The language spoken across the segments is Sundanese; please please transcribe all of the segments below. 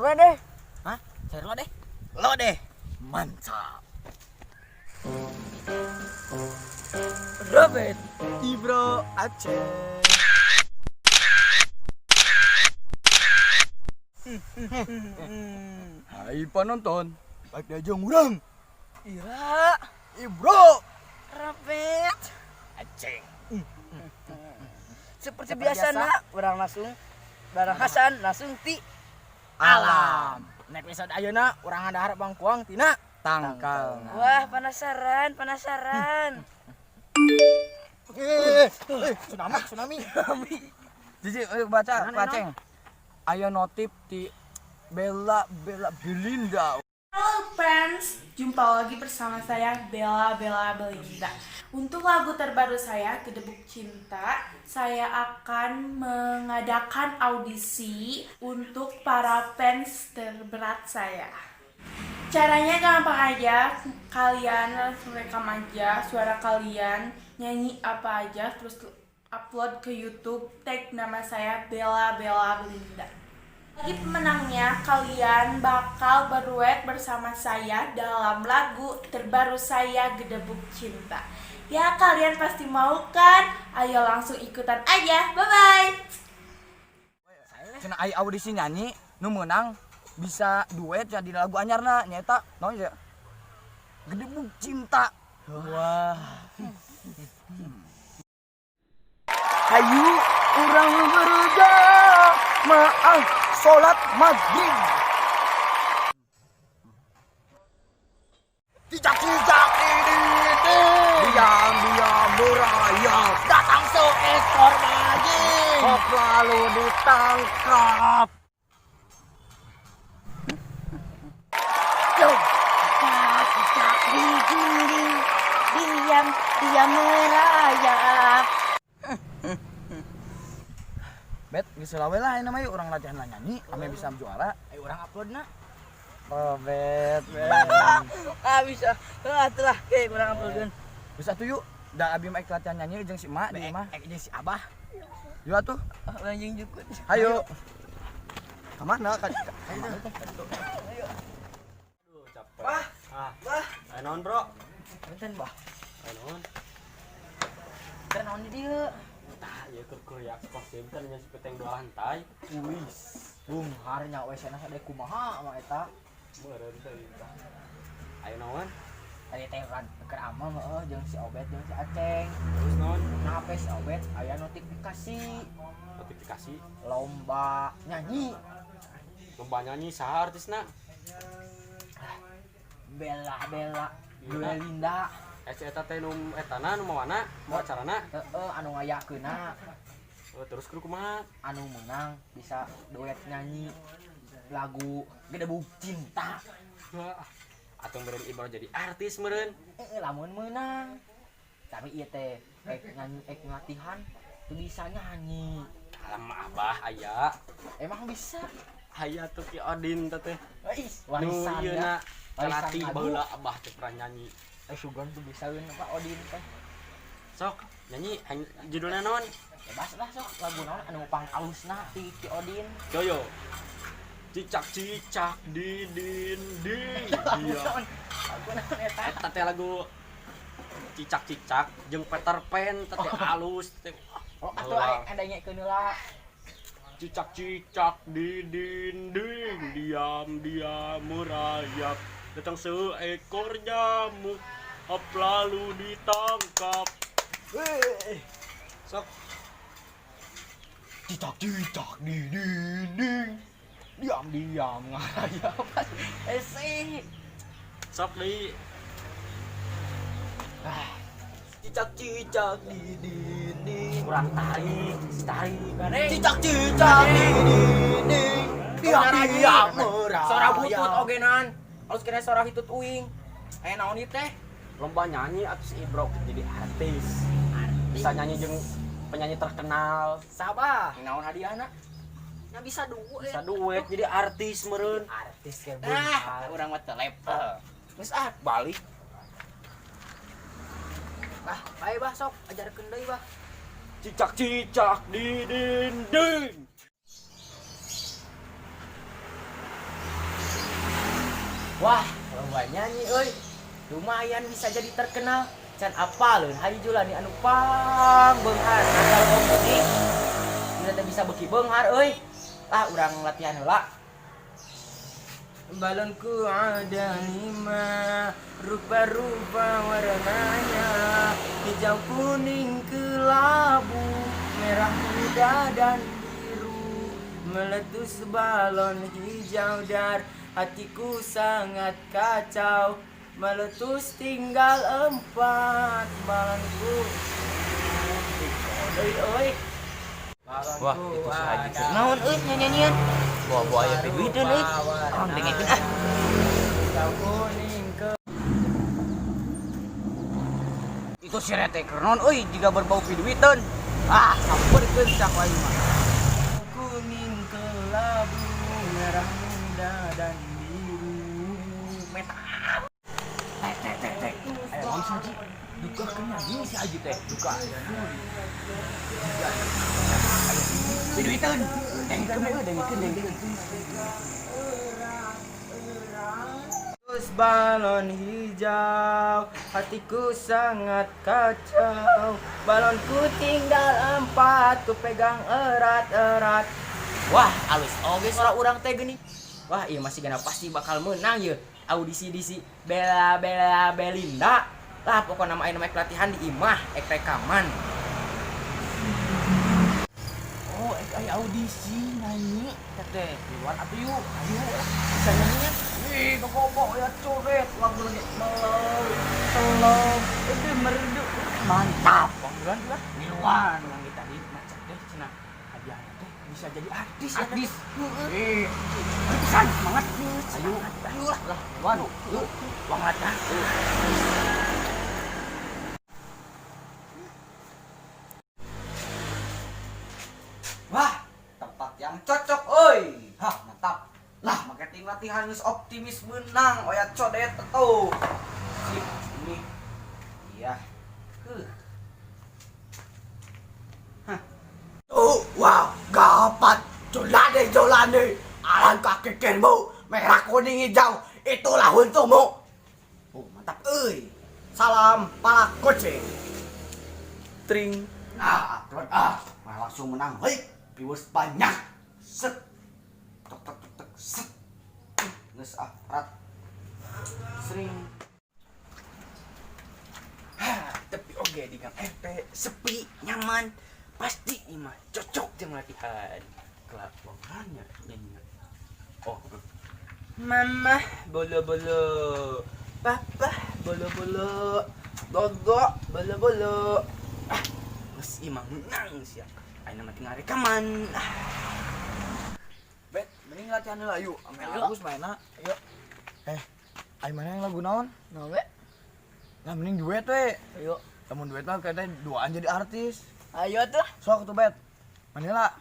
Lodeh. Hah? Sayur lodeh? Lodeh. Mantap. Robert. Ibro Aceh. Hai penonton, balik aja ngurang. Ira. Ibro Robert. Aceh. Seperti biasa nak, orang langsung barang Hasan langsung ti Alam. Next episode ayeuna urang ngadahar bangkuang tina Tangkal. Wah, penasaran, penasaran. Tsunami, tsunami. Jiji baca Naon, Pak Aceng. Ayo notif ti Bella Bella Belinda. Halo fans, jumpa lagi bersama saya Bella Bella Belinda. Untuk lagu terbaru saya, Gedebuk Cinta, saya akan mengadakan audisi untuk para fans terberat saya. Caranya gampang aja, kalian langsung rekam aja suara kalian, nyanyi apa aja, terus upload ke YouTube, tag nama saya Bella Bella Belinda. Bagi pemenangnya, kalian bakal berduet bersama saya dalam lagu terbaru saya, Gedebuk Cinta. Ya, kalian pasti mau kan? Ayo langsung ikutan aja. Bye-bye! Cenah ai audisi nyanyi nu meunang bisa duet jadi lagu anyarna nyaeta naon ya? Gedebuk Cinta. Wah. Hayu urang berjamaah salat maghrib. Cicak-cicak di dinding, diam-diam merayap, Datang seekor anjing. Hop lalu ditangkap. Cicak di dinding, diam diam merayap. Bet, geus heula we lah ayeuna mah yuk urang latihan lah nyanyi, ame bisa juara. Ayo urang upload na. Oh, bet, bet. Ah, bisa. Ah, itulah. Oke, kurang uploadkeun. Bisa tuh yuk. Da abi mah latihan nyanyi jeung si emak di imah. Ek jeung si Abah. Yuk atuh. Ah, anjing jukut. Hayu. Ka mana? Ka Wah, Ah, wah. ayo naon, Bro? Punten, Bah. Ayo naon? Keur naon di dieu? Tah, ieu keur kuriak kostum kan nya si peteng dua lantai. Wis. Bunghar nya we cenah sade kumaha mah eta. Meureun teh tah. Ayo naon? Tadi teh kan keur ama mah eueuh jeung si Obet jeung si Aceng. Terus naon? Nah, HP si Obet aya notifikasi Notifikasi lomba nyanyi lomba nyanyi saha artisna? Bella Bella Iya. Belinda Eh si eta teh nu etana nu mawana, mau acarana. heeh anu ngayakeunna Oh, terus kudu kumaha? Anu menang bisa duet nyanyi lagu Gedebuk Cinta. Wah, atau meureun Ibro jadi artis meureun. Eh lamun menang, tapi ieu teh ek nyanyi ek latihan teu bisa nyanyi. Alam Abah aya. Emang bisa? Aya tuh Ki Odin teh teh. Ih, Nu warisan ieu ya. na Warisan kalatih lagu. baheula Abah teh pernah nyanyi. Eh sugan tuh bisa Pak Odin teh. Sok, nyanyi judulnya naon? Bebas lah sok lagu naon anu pang alusna ti Ki Odin. Yoyo. Cicak-cicak di dinding. Lagu Iya. naon? Lagu naon eta? Eta teh lagu cicak-cicak jeung Peter Pan teh teh alus teh. Oh, atuh aing adangekeun heula. Cicak-cicak di dinding, diam-diam merayap. Datang seekor nyamuk, hop lalu ditangkap. Sok, Cicak-cicak di dinding. Diam-diam ngarayap. Eh sih. Sok deui. Cicak-cicak di dinding. Kurang tarik, tarik. Cicak-cicak di dinding. Diam-diam merayap. Suara butut oge nan. Halus kena suara hitut uing. Aya naon ieu teh? Lomba nyanyi atau si Ibro jadi artis. Bisa nyanyi jeung penyanyi terkenal. Sabah. Naon hadiahna? Nah bisa duet. Bisa duet jadi artis meureun. Artis kayak Ah, urang mah teu level. Geus ah, balik. Bah, bae bah sok ajarkeun deui bah. Cicak-cicak di dinding. Wah, lomba nyanyi euy. Lumayan bisa jadi terkenal. Can apaleun Haji Julani anu pang beunghar asal opening. Dina teh bisa beuki beunghar euy. Ah, urang latihan heula. Balonku ada 5, rupa-rupa warnanya, hijau kuning kelabu, merah muda dan biru. Meletus balon hijau dar, hatiku sangat kacau. Meletus tinggal 4, balonku. Oi oi. Wah, itu si Haji keur Naon euy nyanyian? Bawa-bawa aya piduiteun euy. Ah, dengekeun ah. Hijau kuning ke Itu si rete keur naon euy jiga berbau piduiteun. Ah, sampeurkeun cak wae mah. Kuning kelabu, merah muda dan biru. Meta. Tek tek tek tek. Aya naon si Haji? Duka keur nyanyi si Haji teh. Duka aya naon. Piduiteun. Dengekeun we, dengekeun dengekeun. Terus balon hijau, hatiku sangat kacau. Balonku tinggal 4, ku pegang erat-erat. Wah, alus oge suara urang teh geuning. Wah, ieu masih gana pasti bakal menang ye. Audisi disi Bella Bella Belinda. Lah pokokna mah ayeuna mah latihan di imah, ek rekaman. Oh, ek aya audisi nyanyi teteh. Keluar atuh yuk. Ayo, bisa nyanyinya. Ih, kok ya coret lagu lagi mellow, slow, itu merdu. Mantap. Panggilan lah. Miluan urang ge tadi maca teh cenah hadiahna teh bisa jadi artis. Artis. Heeh. Ayo pisan semangat. Ayo, ayo lah lah. Wan, yuk. Wang latihan. Wah, tempat yang cocok oi. Hah, mantap. Lah, marketing latihan geus optimis menang oya codet tuh. Sip, ini. Iya. Huh. Hah. Oh, wow, gapat. Jolane, jolane. Alangkah kekenmu, merah kuning hijau. Itulah untukmu. Oh, mantap euy. Salam pala kucing. Tring. Ah, upload ah. Malah langsung menang. Hei, viewers banyak. Set. Tok tok tok tok set. Geus ah, rat. Sering. Hah, tapi oge di gang RT sepi, nyaman. Pasti ini mah cocok jeung latihan. Kelak bongannya nyanyi. Oh. Mama bolo-bolo. Papa bolo-bolo. Gogo bolo-bolo. Ah, geus ieu mah menang sia. Ayeuna mah tinggal rekaman. Ah. Bet, mending latihan heula yuk. Ame Agus mainna. Yuk. Eh, ayo mana yang lagu naon? Naon we? Lah mending duet we. Ayo. Lamun duet mah kayaknya duaan jadi artis. Ayo tuh. Sok tuh Bet. Manila.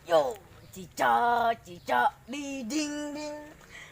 Yo, cica cica di dinding,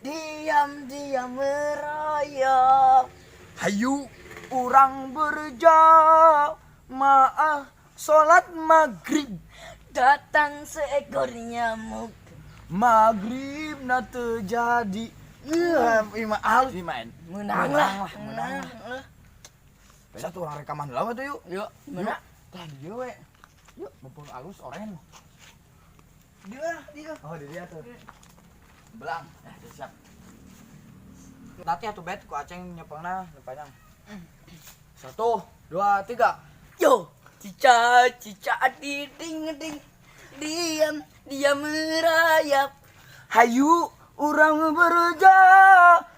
diam diam merayap. Hayu urang berjamaah salat maghrib. Datang seekor nyamuk. Maghrib na terjadi. Iya, ima halus ima. Menang lah, menang. Menang. Bisa tuh orang rekaman dulu tuh yuk. Yuk, menang. Tah dia we. Yuk, mumpung alus oren. Dia, dia. Oh, dia tuh. Belang. Nah, siap. Nanti atuh Bet ku Aceng nyepengna nu panjang. 1 2 3. Yo, cica cica di dinding, diam diam merayap. Hayu urang berjamaah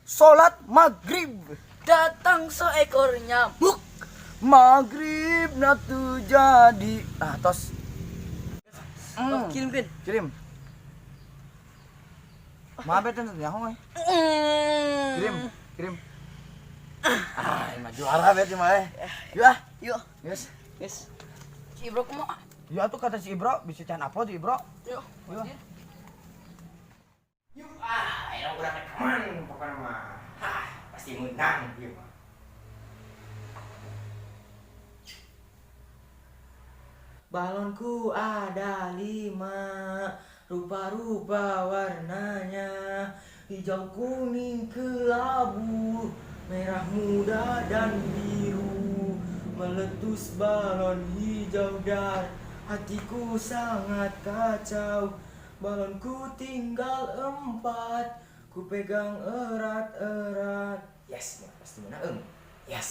salat maghrib. Datang seekor nyamuk. Maghrib na jadi. Ah, tos. Oh, kirim kan. Kirim. Maaf ya, tentu nyaho eh. Kirim, kirim. Ah, ini juara bet mah eh. Yuk ah. Yuk. Yes. Yes. Si Ibro kumaha? Ya tuh kata si Ibro bisa can upload si Ibro. Yuk. Yuk. Yuk ah, ayo urang rekaman pokokna mah. Hah, pasti menang ieu mah. Balonku ada 5, rupa-rupa warnanya, Hijau kuning kelabu, merah muda dan biru. Meletus balon hijau dan hatiku sangat kacau. Balonku tinggal 4, ku pegang erat-erat. Yes, ya, pasti menang. Yes.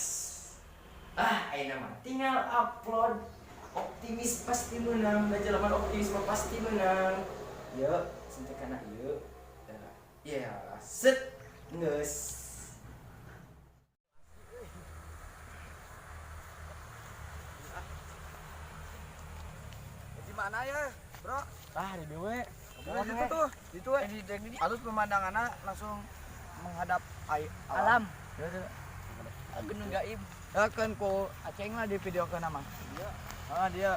Ah, ayeuna mah tinggal upload. Optimis pasti menang. Gajah optimis mah pasti menang. Yuk, sentekana yuk. Ya, set. Geus. Di mana ya, Bro? Ah, di BW. Di situ tuh, itu we. Halus pemandangannya langsung menghadap Alam. Alam. Gunung Gaib. Ya kan ku aceng lah di video ke nama. Ah, dia.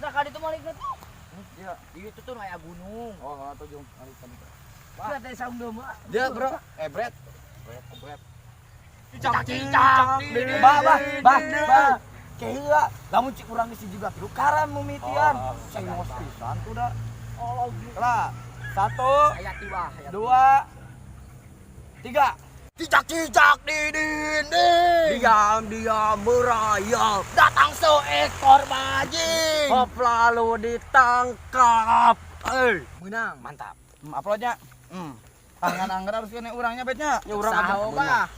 Nah, kali itu malikna tuh. Dia. Di itu tuh aya gunung. Oh, atau jeung anu tadi. Wah, teh saung domba. Dia, Bro. Eh, Bret. Bret, Bret. Cicak cicak. Bah, bah, bah, bah. Keheula, lamun cik urang geus juga tilu karam mimitian. Sengos pisan tuh da. Lah, 1, 2, 3. Cicak-cicak di dinding. Diam-diam merayap. Datang seekor bajing. Hop lalu ditangkap. Eh, Menang. mantap. Uploadnya. Tangan anggar harus kena urangnya betnya. Ya urang aja. Bah.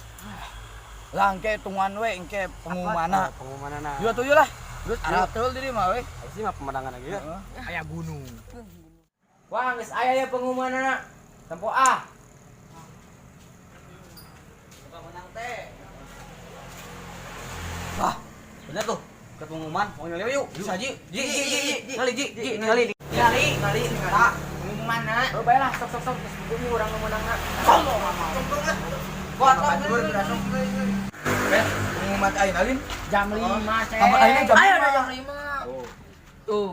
Lah engke tungguan we engke pengumumanna. Pengumumanna. Juga tujuh lah. Terus arah betul diri mah we. Ayo sih mah pemandangan lagi ya. Aya gunung. Wah, geus aya ya pengumumanana. Tempo ah. Wah, bener tuh. Ke pengumuman, mau nyali yuk. Bisa ji. Ji ji ji ji. Ngali ji ji ngali. Ngali, ngali, ngali. Pengumumanna. Oh, baiklah, sok sok sok geus bumi urang nu meunangna. Sombong mama. Sombong lah. Kuat lah. Pengumuman aing alin. Jam 5, Cek. Kamu ayeuna jam Ayo 5. udah jam 5. Tuh.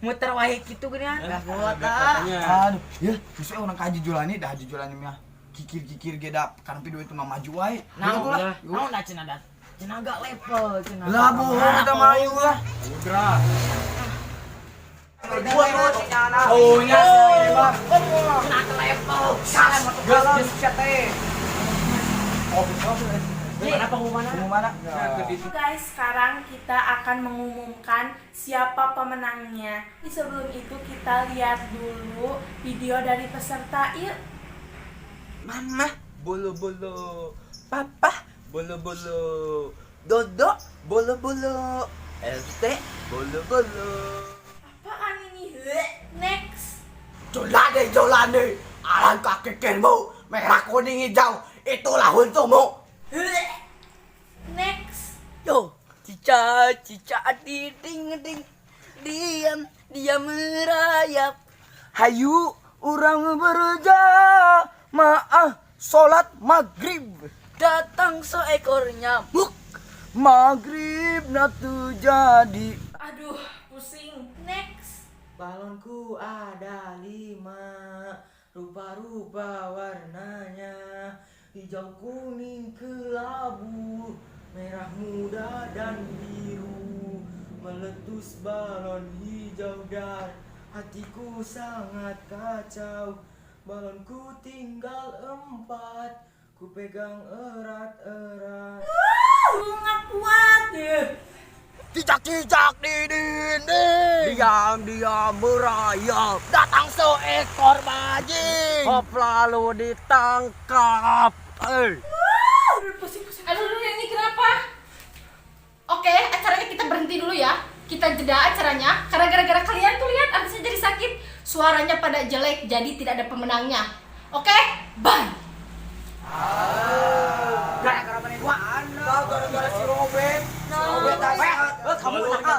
Muter wae kitu geuningan. Lah kuat. Aduh, ya, bisa orang ka Haji Julani, dah Haji Julani mah kikir-kikir ge da kan video itu mah maju wae. Nah, Gitu lah. naon da cenah da? Cenah gak level cenah. Lah bohong kita maju lah. Oh, nya. Cenah ke level. Gas gas teh. Oh, bisa. Mana pengumumanna? Pengumumanna? Guys, sekarang kita akan mengumumkan siapa pemenangnya. Tapi sebelum itu kita lihat dulu video dari peserta. Yuk. Mama bolo-bolo, papa bolo-bolo, Dodo bolo-bolo, RT bolo-bolo. Apaan ini? Next. Jolani, Jolani, alangkah kikirmu, merah kuning hijau, itulah untukmu. Next. Yo, cica cica di ding ding. Diam diam merayap. Hayu urang berjamaah sholat maghrib. Datang seekor nyamuk. Maghrib natu jadi. Aduh, pusing. Next. Balonku ada 5, rupa-rupa warnanya. Hijau kuning kelabu, merah muda dan biru. Meletus balon hijau dan hatiku sangat kacau. Balonku tinggal 4, ku pegang erat-erat. Nggak kuat deh. Cicak-cicak di dinding. Diam-diam merayap. Datang seekor bajing. Hop lalu ditangkap. Eh. Pusing-pusing. Aduh, aduh, ini kenapa? Oke, acaranya kita berhenti dulu ya. Kita jeda acaranya karena gara-gara kalian tuh lihat abisnya jadi sakit. Suaranya pada jelek, jadi tidak ada pemenangnya. Oke, bye. Gara-gara mana gua? Gara-gara si Robert. Si Robert tadi. Eh, kamu nakal.